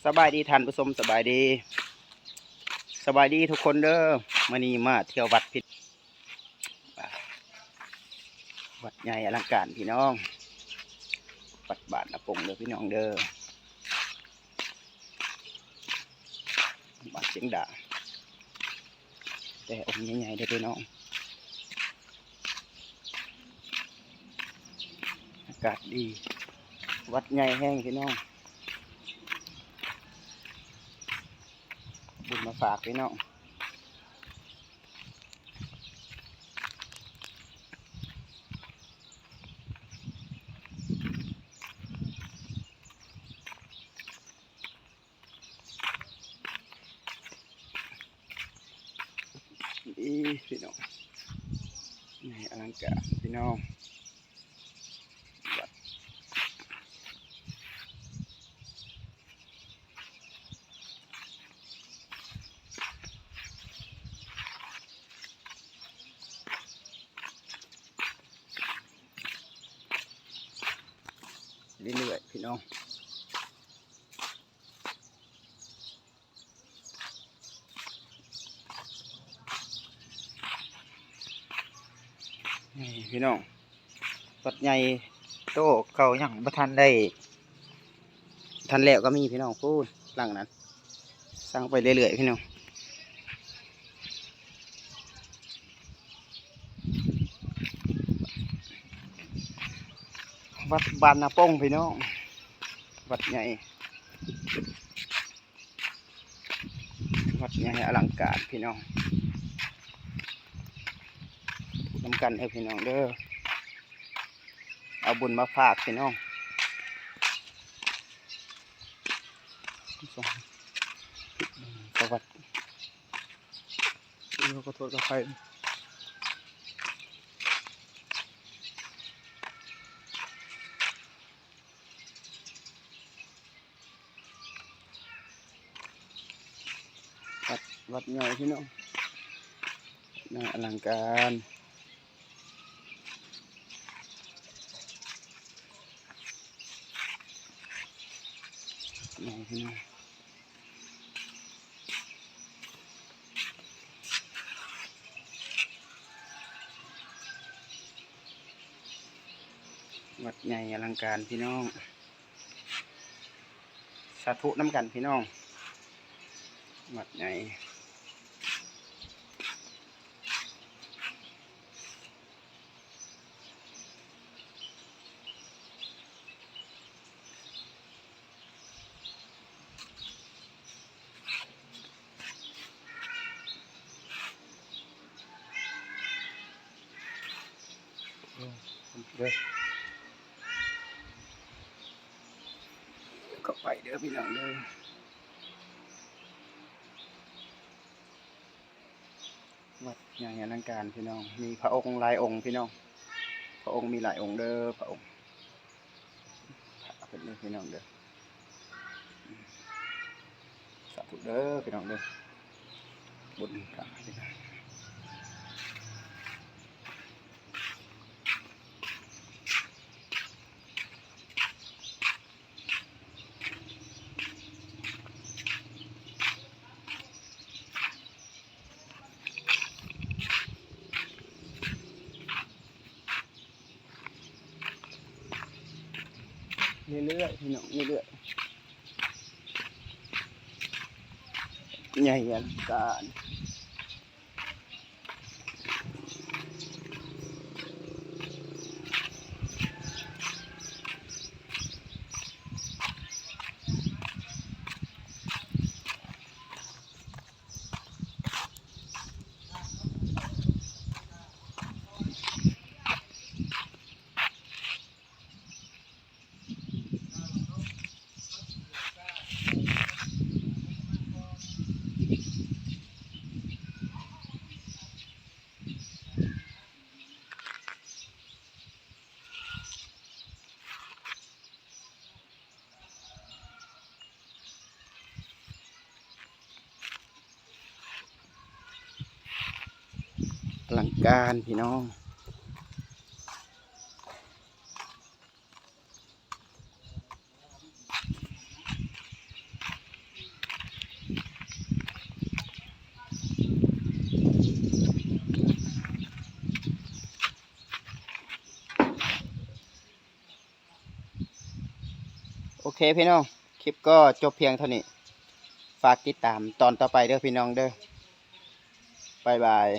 ສະບາຍດີທ່ານຜູ້ຊົມ ສະບາຍດີ ສະບາຍດີທຸກຄົນເດີ. ມື້ນີ້ມາທ່ຽວວັດພີ່ ວັດໃຫຍ່ອະລັງການພີ່ນ້ອງ ວັດບ້ານນາປົງເດີພີ່ນ້ອງເດີ ບ້ານຊຽງດາ ແຕ່ອົງໃຫຍ່ໆເດີພີ່ນ້ອງ. ອາກາດດີ ວັດໃຫຍ່ແຮງພີ່ນ້ອງ ບຸນມາຝາກພີ່ນ້ອງ. ນີ້ພີ່ນ້ອງ ໃຫຍ່ອະລັງການພີ່ນ້ອງ ວັດ ເລື້ອຍໆ ພີ່ນ້ອງ. ນີ້ພີ່ນ້ອງ ວັດໃຫຍ່ໂຕເກົ່າຍັງບໍ່ທັນໄດ້ ທັນແລ້ວກໍມີພີ່ນ້ອງ ພຸ້ນຫຼັງນັ້ນ ສ້າງໄປເລື້ອຍໆ ພີ່ນ້ອງ. ວັດບ້ານນາປົງພີ່ນ້ອງ ວັດໃຫຍ່ ວັດໃຫຍ່ອະລັງການພີ່ນ້ອງ ນຳກັນເດີພີ່ນ້ອງເດີ ເອົາບຸນມາຝາກພີ່ນ້ອງ. ປະຫວັດ ຂໍໂທດຂໍອະໄພ. ວັດ ວັດໃຫຍ່ພີ່ນ້ອງ ໃຫຍ່ອະລັງການ ໃຫຍ່ພີ່ນ້ອງ ວັດໃຫຍ່ອະລັງການພີ່ນ້ອງ. ສາທຸນຳກັນພີ່ນ້ອງ ວັດໃຫຍ່. ເດີ ເຂົ້າໄປເດີພີ່ນ້ອງເດີ ວັດໃຫຍ່ອະລັງການພີ່ນ້ອງ ມີພະອົງຫຼາຍອົງພີ່ນ້ອງ ພະອົງມີຫຼາຍອົງເດີ ພະອົງ ພະເພິ່ນເດີພີ່ນ້ອງເດີ. ສາທຸເດີພີ່ນ້ອງເດີ ບຸນ ເລື້ອຍໆ ພີ່ນ້ອງ ເລື້ອຍໆ ໃຫຍ່ອະລັງການ. ອະລັງການພີ່ນ້ອງ. ໂອເຄພີ່ນ້ອງ ຄລິບກໍຈົບພຽງເທົ່ານີ້ ຝາກຕິດຕາມຕອນຕໍ່ໄປເດີພີ່ນ້ອງເດີ ບາຍບາຍ.